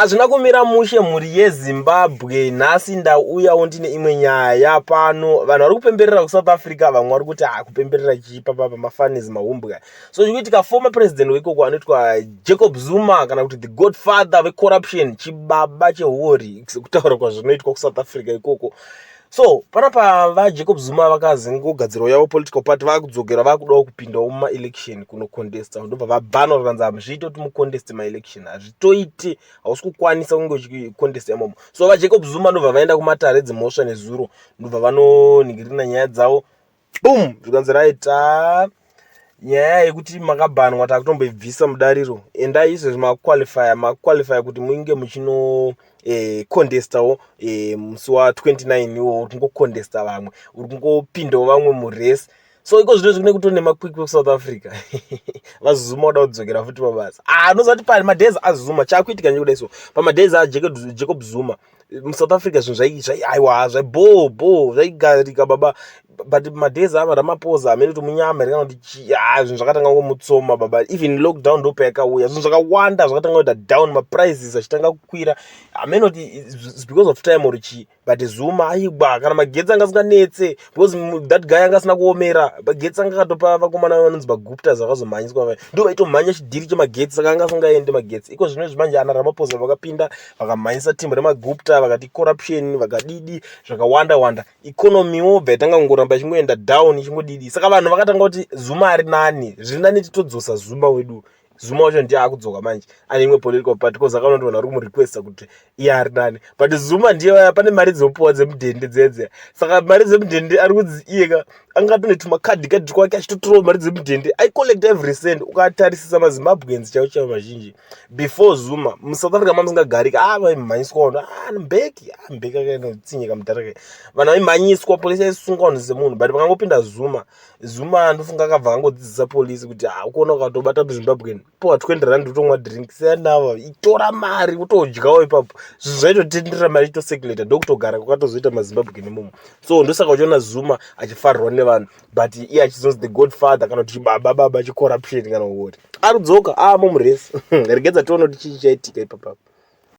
Hazvina kumira mushe mhuri yeZimbabwe. Nhasi ndauyawo ndine imwe nyaya pano. Vanhu vari kupemberera kuSouth Africa, vamwe vari kuti ah, kupemberera chii papa pamafanis mahumbwe. So chikuitika, former president weikoko anoitwa Jacob Zuma, kana kuti the godfather vecorruption, chibaba chehuori sekutaura kwazvinoitwa kuSouth Africa ikoko. So panapa vaJacob Zuma vakazingogadzirawo yavo political party, vakudzokera, vakudawo kupindawo mumaelection kunocontesta. Ndobva vabhanwa, vakanzi hazviite kuti muconteste maelection, hazvitoiti, hausi kukwanisa kunge uchicontesta imomo. So vaJacob Zuma ndobva vaenda kumatare edzimhosva nezuro, ndobva vanoningirina nyaya dzavo. Boom, zvikanzi raita nyaya yekuti makabhanwa takutomboibvisa mudariro, endai izvezvi maqualifya, maqualifya kuti munge muchino contestawo musi wa29 iwowo. Uri kungocontesta vamwe, uri kungopindawo vamwe murace. So iko zvino zvine kutone makwikwi ekuSouth Africa. VaZuma vada kudzokera futi pabasa. Ah, unoziva kuti pamadays aZuma chaakuitika nyekudai. So pamadays aJacob Zuma muSouth Africa zvinhu aiwa zvaibo bo zvaigarika baba, but madays ava Ramaphosa hamene kuti munyama here kana kuti zvinhu zvakatanga ngomutsoma baba. Even lockdown ndo payakauya, zvinhu zvakawanda zvakatanga kuita down, maprices achitanga kukwira. Hamene kuti it's because of time or chii, but Zuma aigwa kana magetsi anga asinganetse because that guy anga asina kuomera. Magetsi anga akatopa vakomana vanonzi maGuptas vakazomhanyiswa, ndo vaitomhanya chidhiri chemagetsi, saka anga asingaendi magetsi. Iko zvino izvi manje ana Ramaphosa vakapinda, vakamhanyisa timu remaGupta, vakati corruption, vakadidi zvakawanda wanda. Economywo bva yatanga kungoramba ichingoenda down, ichingodidi. Saka vanhu vakatanga kuti Zuma ari nani, zviri nani titodzosa Zuma wedu. Zuma wacho ndiye akudzoka manje ane imwe political party, because akaona kuti vanhu vari kumurequesta kuti iye ari nani. But Zuma ndiye vaya pane mari dzinopuwa dzemudhende dzedze. Saka mari dzemudhende ari kunzi iyeka anga atone tumakadhi kadhi twake achitotorawo mari dzemudhende, aicollect every cent. Ukatarisisa maZimbabweans chaivo chaivo mazhinji before Zuma muSouth Africa mamusingagariki, a vaimhanyiswa vanhu. A Mbeki, a Mbeki akaenda tsinyika mudhara, vanhu vaimhanyiswa, polisi aisunga vanhu semunhu. But pakangopinda Zuma, Zuma ndofunga akabva angodzidzisa polisi kuti ha, ukuona ukatobata muZimbabwean, puwa R20 utomwa drink, siyanava, itora mari utodyawo ipapo. Zvinhu zvaitotenderera, mari itocirculata, ndokutogara kwakatozoita maZimbabwean imomo. So ndosaka uchiona Zuma achifarirwa nevanhu, but iye achizonzi the godfather kana kuti chibaba baba chicorruption kana kuori. Ari kudzoka amo murace. Regedza tione kuti chii chaitika ipapapo.